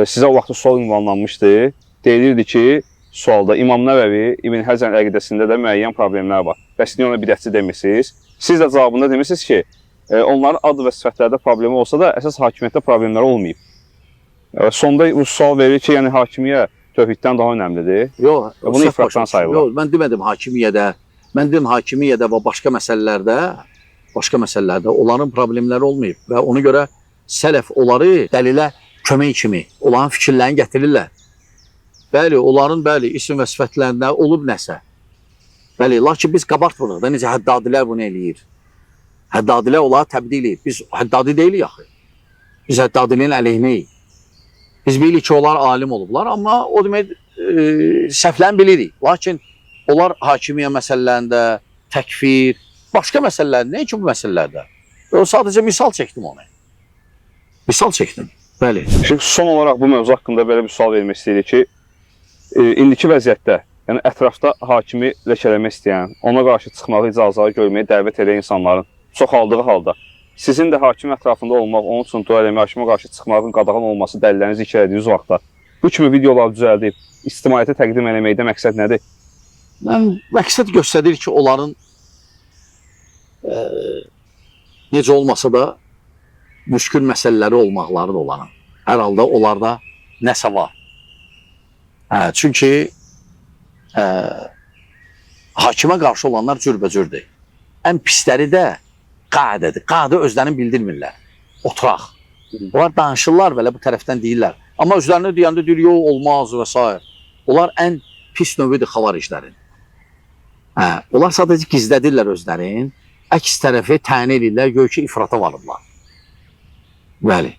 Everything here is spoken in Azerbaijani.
Sizə o vaxt sual ünvanlanmışdı. Deyilirdi ki, sualda İmam Nəvəvi İbn Həzər əqidəsində də müəyyən problemlər var. Bəs niyə ona bidətçi demirsiniz? Siz də cavabında demisiniz ki, onların ad və sifətlərdə problemi olsa da əsas hakimiyyətdə problemləri olmayıb. Sonda bu sual verir ki, yəni hakimiyyət tövhiddən daha önəmlidir. Yox, Bunu səhv ifratdan başa sayırlar. Yox, mən demədim hakimiyyədə. Mən dedim hakimiyyədə və başqa məsələlərdə, onların problemləri olmayıb və ona görə sələf onları dəlilə kömək kimi onların fikirlərini gətirirlər. Bəli, onların bəli isim və sifətlərində olub nəsə. Bəli, lakin biz qabartmırıq da necə Həddadilər bunu eləyir. Həddadilər onları təbdil eləyir. Biz Həddadi deyilik axı. Biz Həddadiliyin əleyhinəyik. Biz bilirik ki, onlar alim olublar, amma o demək səhvlərini bilirik. Lakin onlar hakimiyyə məsələlərində, təkfir, başqa məsələlərdə, nə üçün bu məsələlərdə? O sadəcə misal çəkdim onu. Misal çəkdim. Bəli. Şimdi son olaraq bu mövzu haqqında belə bir sual vermək istəyirik ki, indiki vəziyyətdə, yəni ətrafda hakimi ləkələmək istəyən, ona qarşı çıxmağı icazəli görməyə dəvət edən insanların çoxaldığı halda sizin də hakim ətrafında olmaq, onun üçün dua eləmək, hakimə qarşı çıxmağın qadağan olması dəlillərini zikr etdiyiniz vaxtda bu kimi videolar düzəldib ictimaiyyətə təqdim eləməkdə məqsəd nədir? Mən məqsəd göstərir ki, onların necə olmasa da müşkül məsələləri olmaqları da onların. Hər halda onlarda nəsə var. Hə, çünki hakimə qarşı olanlar cürbəcürdür. Ən pisləri də qadədir. Qadə özlərini bildirmirlər. Oturaq. Onlar danışırlar belə bu tərəfdən deyirlər. Amma özlərini deyəndə deyir, yox olmaz və s. Onlar ən pis növüdür xavariclərin. Hə, onlar sadəcə gizlədirlər özlərini. Əks tərəfi təyin eləyirlər, gör ki, ifrata varıblar. Bəli.